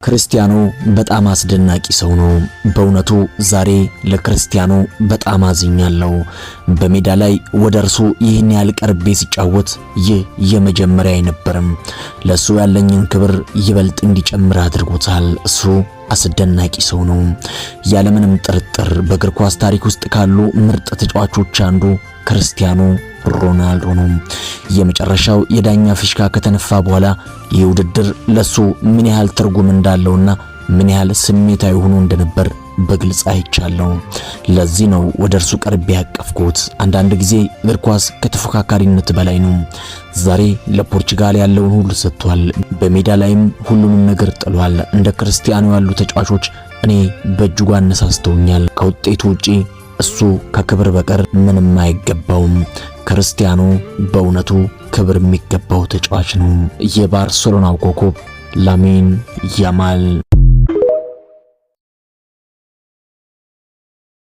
ክርስቲያኖ በጣም አስደናቂ ሰው ነው። በእውነቱ ዛሬ ለክርስቲያኖ በጣም አዝኛለሁ። በሜዳ ላይ ወደ እርሱ ይህን ያህል ቀርቤ ሲጫወት ይህ የመጀመሪያ አይነበርም። ለእሱ ያለኝን ክብር ይበልጥ እንዲጨምር አድርጎታል። እሱ አስደናቂ ሰው ነው። ያለምንም ጥርጥር በእግር ኳስ ታሪክ ውስጥ ካሉ ምርጥ ተጫዋቾች አንዱ ክርስቲያኖ ሮናልዶ ነው። የመጨረሻው የዳኛ ፊሽካ ከተነፋ በኋላ ይህ ውድድር ለሱ ምን ያህል ትርጉም እንዳለውና ምን ያህል ስሜታዊ ሆኖ እንደነበር በግልጽ አይቻለሁ። ለዚህ ነው ወደ እርሱ ቀርቤ ያቀፍኩት። አንዳንድ ጊዜ እግር ኳስ ከተፎካካሪነት በላይ ነው። ዛሬ ለፖርቹጋል ያለውን ሁሉ ሰጥቷል። በሜዳ ላይም ሁሉንም ነገር ጥሏል። እንደ ክርስቲያኖ ያሉ ተጫዋቾች እኔ በእጅጉ አነሳስተውኛል። ከውጤቱ ውጪ እሱ ከክብር በቀር ምንም አይገባውም። ክርስቲያኖ በእውነቱ ክብር የሚገባው ተጫዋች ነው። የባርሴሎናው ኮከብ ላሚን ያማል።